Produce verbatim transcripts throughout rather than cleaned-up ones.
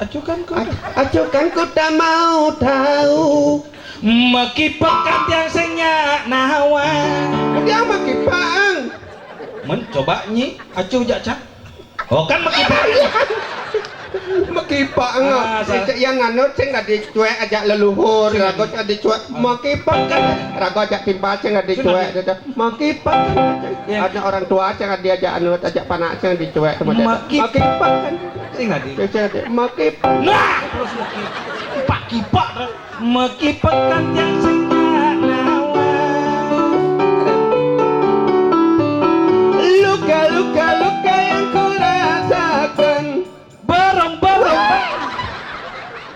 Acuh kan ku. Ac-, acuh kan ku tak mau tahu. Makipek kan tiang sing nyak nawang. Dia makipek, Ang. Men, coba nyi, acuh jak cang. Oh, kan makipek. Makipek, Ang. Ah, sa- Cek yang anut sing dadi cuek ajak leluhur, sing rago dadi cuek. Makipek kan rago ajak timpal sing dadi cuek. Makipek kan. Ya. Ada orang tua sing diajak anut, ajak panak sing dicuek sama dia. Makipek. Makipek kan. Sing dadi. Sing dadi. Makipek. Nah, terus makipek. Pak kipak terus. Makipek kan tiang sing nyak nawang. Luka, luka, luka yang ku rasakan. Berong, berong.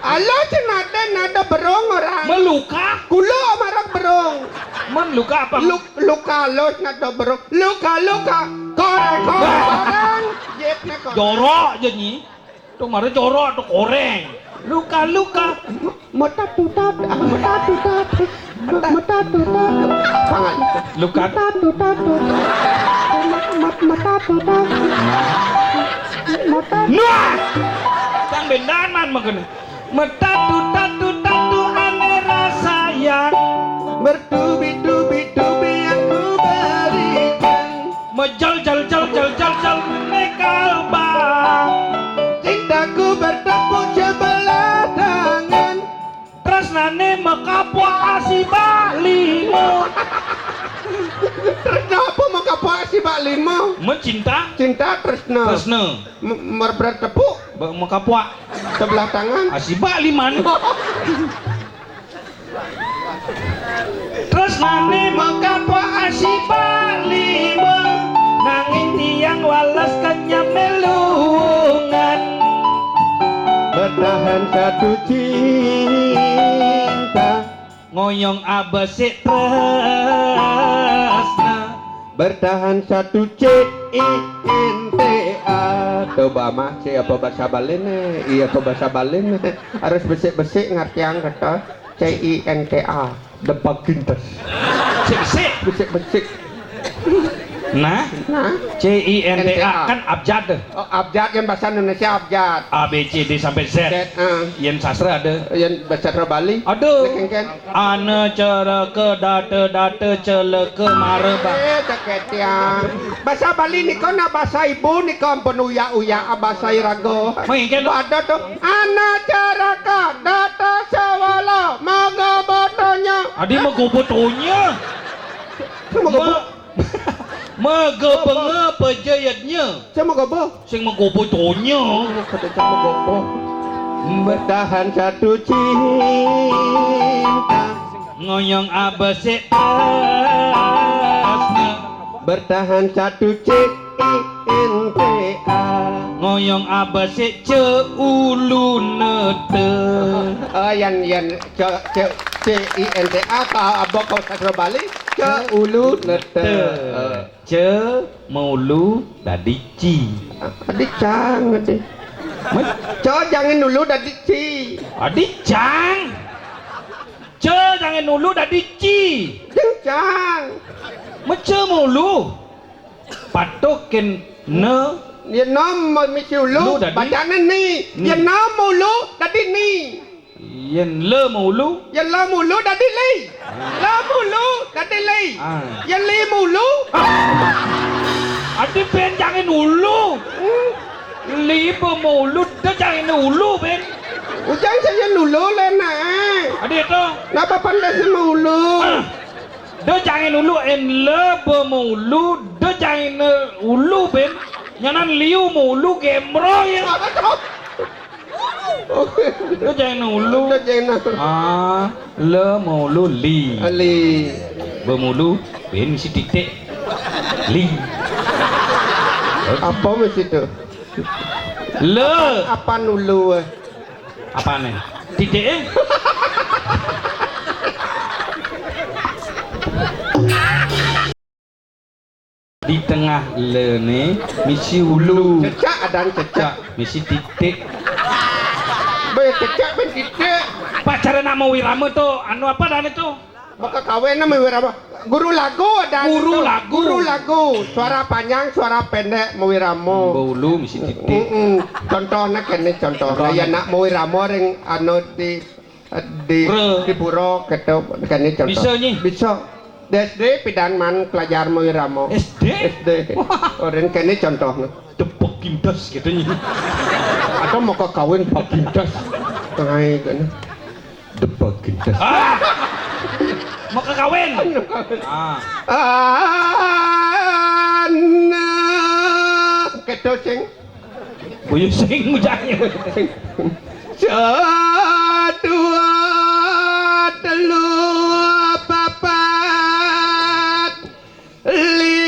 Alo cenada, nada berong orang. Meluka. Kulo marang berong. Men luka apa? Luk-, luka alus nada berong. Luka, luka. Koreng, koreng, koreng. Jepne koreng. Jorok je nyi. Tuh mare jorok tuh koreng. Luka, luka. Metatu tatu, ah, metatu tatu. Metatu tatu. Pangan. Luka. Metatu tatu. Met-, met-, metatu tatu. Metatu. Nah! Cang bendanan makanya. Metatu tatu tatu ane rasayang. Bertubi-tubi tubi yang ku berikan. Mejal jal jal jal jal jal mene kalbang. Cintaku bertepuk sebelah tangan. Tresnane mekapok asibak limo. Tresna apa mekapok asibak limo? Men cinta? Cinta tresna. Tresna. M-, mer-, bertepuk. Be-, mekapok. Sebelah tangan. Asibak liman. Tresnane mekapok asibak limo, nanging tiang wales kenyam melungan. Bertahan satu cinta. Ngoyong abesik tresna. Bertahan satu C I N T A. Coba mah, C apa bahasa Bali nih? Iya apa bahasa Bali nih? Harus besik-besik ngerti yang kata C I N T A. Depak kintes. Sik, sik. Besik-besik. Nah, nah. C I N T A. N T A kan abjad. Oh, abjad yang bahasa Indonesia abjad. A, B, C, D sampai Z. Z, ah. Yen sastra ada. Yen bahasa Bali. Aduh. Lekengken. Ana caraka data-data celaka mareba. Eh, ceketiang. Bahasa Bali nika nak bahasa ibu nika ampun uyak-uyak bahasa iraga. Mengingken. Ada tuh. Ana caraka data sawala maga botonya. Adi maga botonya. Maga bo- Maga benga peja yadnya. Sing maga bo- Sing maga botonya. Kata sing maga bo- Bertahan satu cinta. Ngoyong abesik tresna. Bertahan satu C I N T A. Ngoyong abesik ce ulu nete. Oh, yan, yan, ce, ce, C I N T A, ka abok kau sastra Bali, ce ulu nete. Nete. Eh. Ce mulu dadi ci. Dadi cang, dadi. Met? Ce jangan dulu dadi ci. Dadi cang. Ce jangan dulu dadi ci. Deng cang. Met ce mulu. Patuh ken ne. Ya nom misi ulu. Lu dadi? Bacane ni. Ni. Ya nom ulu dadi ni. Yen le maulu. Yen le maulu dadi li. Le maulu dadi li. Ah. Yen li maulu. Ah. Adi ben jangan ulu. Hmm. Li be maulu, de jangan ulu ben. Ujang saya ulu le nae. Adi to. Napa pantas maulu? Ah. De jangan ulu en le be maulu, de jangan ulu ben. Nyanan liu maulu gemro ya. Apa to? Lu jangan ulu. Lu jangan ulu. Ah, le maulu li. Ali. Bemulu ben misi titik. Li. Apa misi tu? Le. Apa nulu, eh? Apa nih? Titik, eh? Di tengah le ne misi ulu. Cecak adan cecak. Cecak, misi titik. Be cecak ben titik. Pacaran sama Wirama tuh, anu apa dan itu? Makakawin nang Mawi Rama. Guru lagu ada. Guru lagu. Guru lagu. Suara panjang, suara pendek, Mawi Rama. Mbok Ulu mesti titik. Heeh. Contohnya kene, contohnya. Contohnya. Ya nak Mawi Rama ring anu di, di, Pura. Di pura keto kene contoh. Bisa, Nyi? Bisa. Di S D pidan man pelajar Mawi Rama. S D? S D. Wah. Orang kene contohnya. Tepuk kintas gitu, Nyi. Atau mau ke kawin Pak Kintas. Ngai kene. Debak gendes. Ah! Mau ke kawin. Ah. Anak keto sing. Boyo sing ucapnya. Sing. Sedua, telu, papat. Li.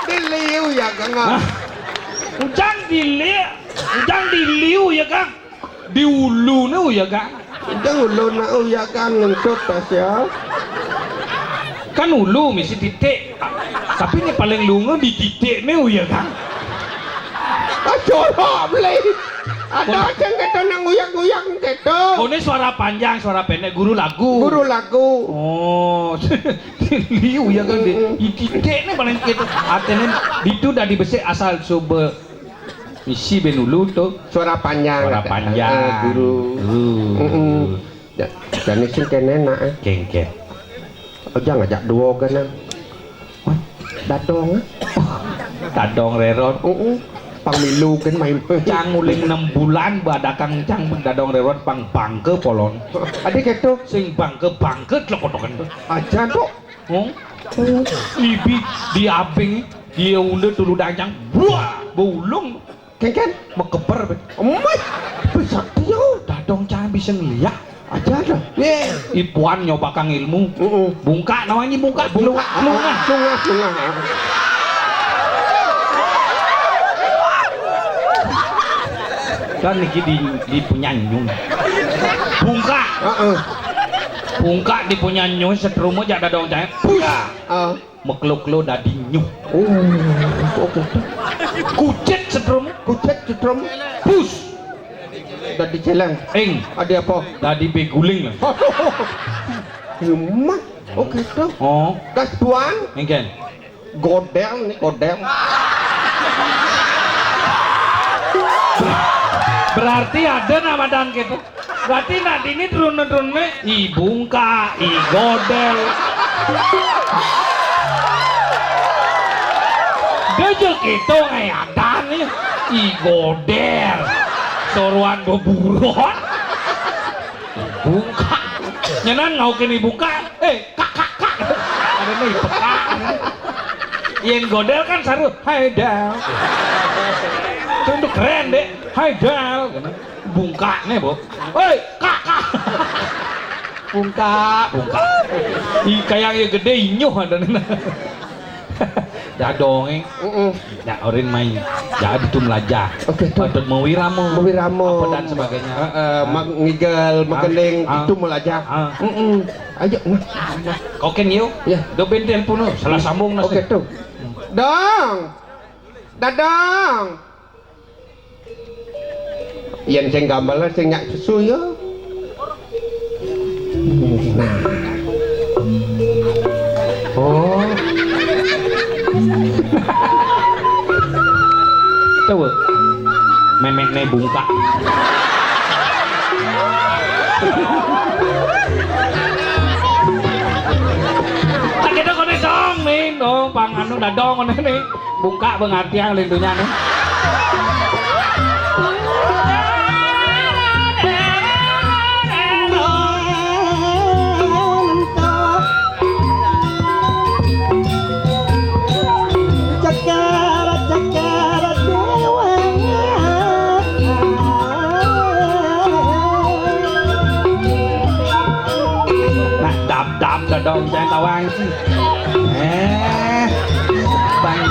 Diliu ya, Kang. Hah? Ujang dili, ujang diliu ya, Kang. Di ulune uya, Kang. Di ulune uya, Kang, ngentut tas ya. Kan ulu mesti titik. Tapi ini paling lunga di titik ne uya, Kang. Ah, jorok beli. Ada sing keto nang uyak-uyak keto. Oh, ini suara panjang, suara pendek, guru lagu. Guru lagu. Oh, di uya, Kang, di, di titik ne paling keto. Artinya itu dari besik asal sumber. Isi ben ulu tuh. Suara panjang. Suara panjang. Eh, guru. Guru. Heeh. Ya, jane sing kene nak, eh. Kengken. Aja ngajak dua kene. Dadong, eh. Dadong reron. Heeh. Pang milu kan main. Cang uling enam bulan badakang cang dadong reron pang bangke polon. Ade keto. Sing bangke bangke tlekotoken. Aja tuh. Hmm? Ibi di abing, dia unda tulu danyang, buah, bulung. Kengken? Mekeper, be. Emas, bisa dia. Dadong jangan bisa ngeliat. Aja dah. Ye, ipuan nyobakang ilmu. Heeh. Bungkak namanya bungkak. Bungkak. Lungah, lungah. Lungah, lungah. Kan niki di, di punya nyun. Bungkak. Heeh. Bungkak di punya nyun, setruma jak dadong jangan. Bungkak. Ah. Meklo-klo dadi nyuh. Oh, oke. Kucit setrum. Kucit setrum. Pus. Dadi celeng. Ing. Adi apa? Dadi beguling. Aduh. Rumah. Oke tuh. Oh. Gas tuan. Engken. Godel nih, godel. Berarti ada nama dan gitu. Berarti nak dini turun-turun me, i bungka, i godel. Dia je gitu ngayadan nih, i godel. Soruan beburon. Bungka. Nyenan ngaukin i bungka, eh, kak, kak, kak. Ada nih, peka. Yang godel kan saru, hai, Del. Itu untuk keren, deh. Hai, Del. Bungkakne, Bu. Woi, Kak, Kak. Bungkak, bungkak. I kayang ya gede inyuh ada nih. Dadonge. Heeh. Ya, orin main. Ya, itu melajah. Oke, tuh. Untuk mewirama. Mewirama. Apa dan sebagainya. Heeh, ah, mag-, ngigel, ah, mageling, ah, itu melajah. Ah. Heeh. Ayo, nah. Oke, Nyo. Ya. Do ben telepon, salah sambung nasi. Oke, tuh. Dong. Dadong. Yen sing gamelan sing nyak sesu ya. Nah. Oh. Coba. Memekne bungkak. Tak kira kone dong, nih, dong, pang anu dadong kone nih. Bungkak pengertian lindungnya nih. Nah, dam-dam dadong saya tawang sih. Eh, bang.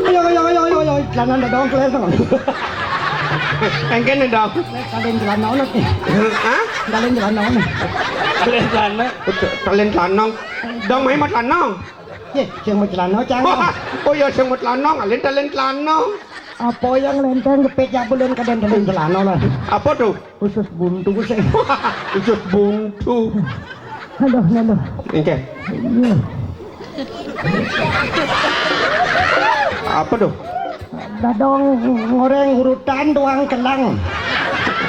Ayo, ayo, ayo, ayo, ayo, celana dadong keler dong. Engkén dong. Kalian celana onet nih. Hah? Kalian celana onet. Keler celana. Kalian celana. Dong, main mah celana. Ye, sing mau celana cang. Oh iya, sing mau celana, kalian kalian celana. Apa yang lenteng kepecah belum kadang dalam celana lah. Apa tuh? Usus buntu sih. Usus buntu. Aduh, aduh. Engkén. Iya. Apa tuh? Dadong goreng urutan doang kelang.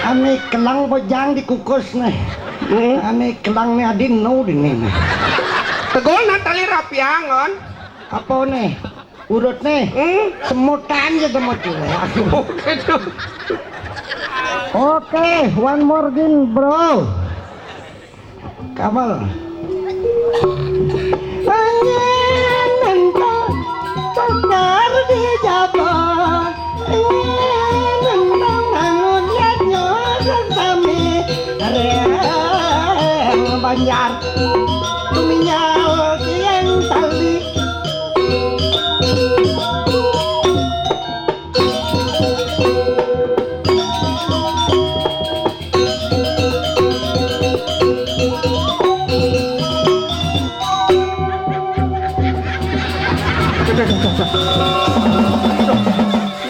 Ane kelang bojang dikukus nih. Hmm? Ane kelang nih adin no dini nih. Tegol na tali rapiangon. Apa nih? Urut nih. Hmm? Semutan ya semut juga. Oke tuh. Oke, one more game, bro. Kamal. Angin entah tukar di Jaba. Angin entah mangun yadnya sesami. Reng Banjar. Tuminyal tiang tali.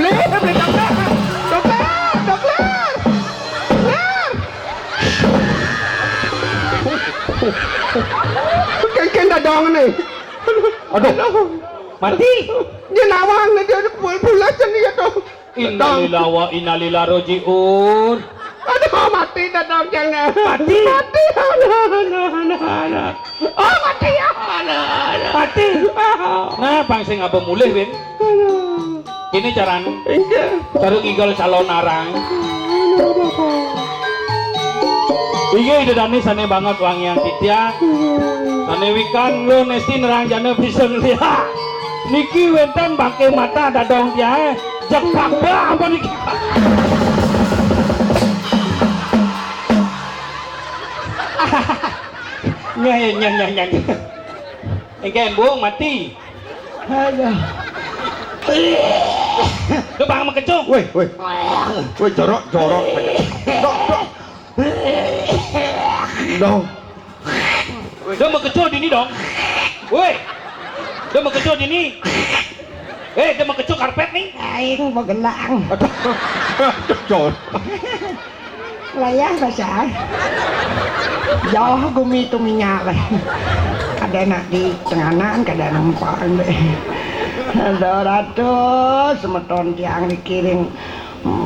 Beli, beli dokter, dokter, dokter, dokter. Kayak kayak dadong nih. Aduh. Mati. Dia nawang nih dia pul pulas nih ya tuh. Innalillahi wa inna ilaihi rajiun. Aduh, mati dadong jangan. Mati. Mati. Aduh, aduh, aduh, aduh. Oh, mati ya. Aduh, aduh. Mati. Ah. Nah, pang sing apa mulih, Win? Aduh. Ini carane. Enggak. Cara ngigel calon arang. Aduh, Bapak. Inggih, Ida Dani sane banget wangian titiang. Sane wikan lo nesti nerang jana bisa ngeliat. Niki wenten bangke mata dadong tiae. Jek papa apa niki? Nyah, nyah, nyah, nyah. Engke embung mati. Aduh. Lu bang mekecung. Woi, woi. Woi, jorok, jorok. Dok, dok. Dong. Dia mau kecoh dini dong. Woi. Dia mau kecoh dini. Eh, dia mau kecoh karpet nih. Aing mau gelang. Aduh, aduh, jorok. Layah bahasa. Jauh gumi itu minyak. Kada enak di tenganan, kada enak empaan deh. Aduh, ratus semeton tiang dikiring.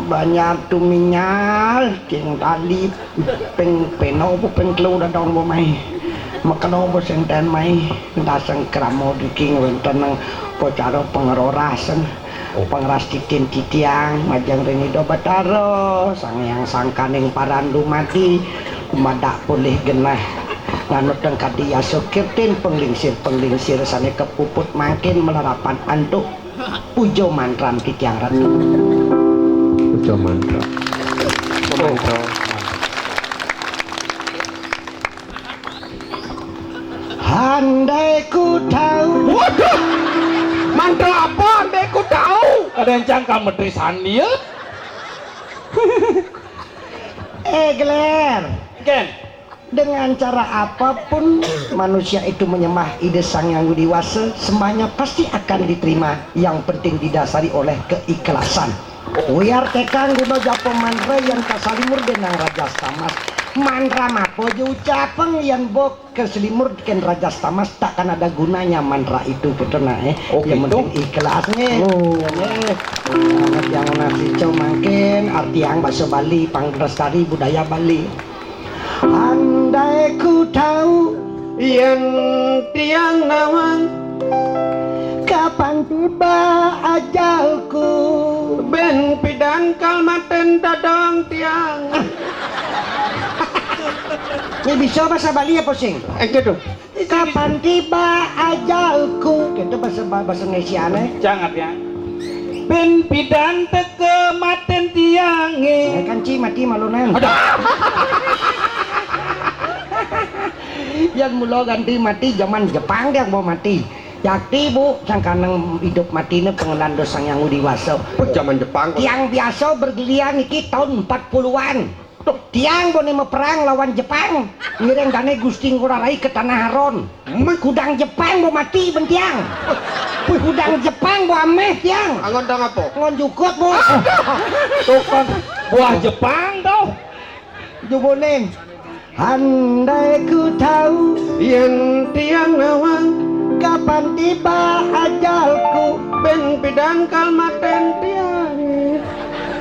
Banjar tumingal, king tali, ping peno, ping telu dadong bo mai. Mekeno bo senten mai, daseng kramo diking wenten nang pocara pengerorasen. Pengeras titin titiang, majeng ring Ida Batara, Sang Hyang Sangkaning Parandu Mati, madak polih genah. Nganut teng kadi yasa kirtin penglingsir-penglingsir sane kepuput mangkin melerapan antuk. Puja mantran titiang ratu. Puja mantra. Mantra. Handai ku tahu. Waduh. Mantra apa handai ku tahu? Ada yang cangkang medri sandi ya. Eh, Gler. Ken. Dengan cara apapun manusia itu menyembah Ida Sang Hyang Widi Wasa, sembahnya pasti akan diterima. Yang penting didasari oleh keikhlasan. Wiar tekang guna japa mantra yang kasalimur denang Raja Stamas. Mantra apa aja ucapeng yang bok keselimur ken Raja Stamas takkan ada gunanya mantra itu, betul nah, eh. Oh, yang gitu? Penting ikhlas nih. Oh. Eh. Selamat yang nasi mangkin artiang bahasa Bali, pang lestari budaya Bali. Andai ku tahu yen tiang nawang, kapan tiba ajalku, ben pidan kal maten dadong tiang. Ini bisa bahasa Bali apa sing? Eh, gitu. Kapan tiba ajalku? Gitu bahasa bahasa Indonesia nih. Jangan ya. Ben pidan teke maten tiange. Eh, kan ci mati malunan. Aduh. Yang mula ganti mati zaman Jepang dia mau mati. Jati, Bu, sangkaneng idup matine pengenan dos Sang Hyang Widi Wasa. Wah, zaman Jepang kok. Tiang biasa bergelian iki tahun empat puluhan. Duh, tiang bone meperang lawan Jepang. Ngiring dane Gusti Ngurah Rai ke Tanah Aron. Kudang Jepang bo mati ben tiang. Kudang Jepang bo ameh tiang. Anggon dang apa? Ngon jukut, Bu. Tukang buah Jepang tuh. Juboning. Andai ku tahu yen tiang nawang, kapan tiba ajalku, ben pidangkal maten tiang,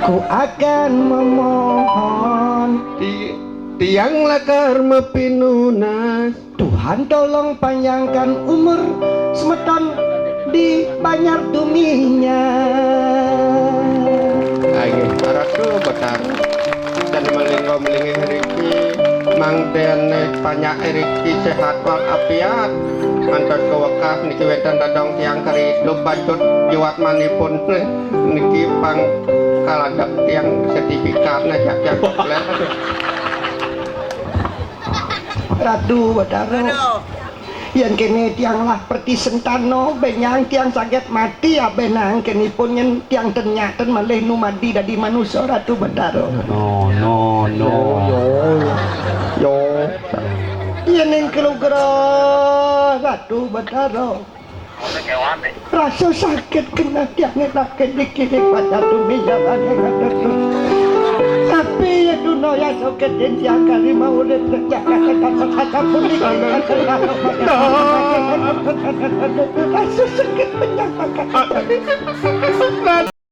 ku akan memohon. Ti-, tiang lakar mapinunas. Tuhan tolong panjangkan umur semeton di Banjar Tuminya. Ayo, Ratu Betara. Dan melinggo melingih riki, mangdene panjake riki sehat walafiat. Antos kewekah niki wenten dadong tiang keridup bacut jiwatmanipun niki pang kaladep tiang sertifikatnya jak tiang keplet. Ratu Betara. Yen kene tiang lah perti sentano, benyang tiang saget mati, abenang kenipun yen tiang ten nyaten malih numadi dadi manusa, Ratu Betara. No, no, no. Yo, yo. Yo. Yen ing kelugra, Ratu Betara. Rasa sakit kena tiang ngelake dikini pada tumi jalan yang ada tu. Tapi ya dunia sakit yang tiang kali mau urip kerja kata-kata pun dikatakan. Rasa sakit penyakit.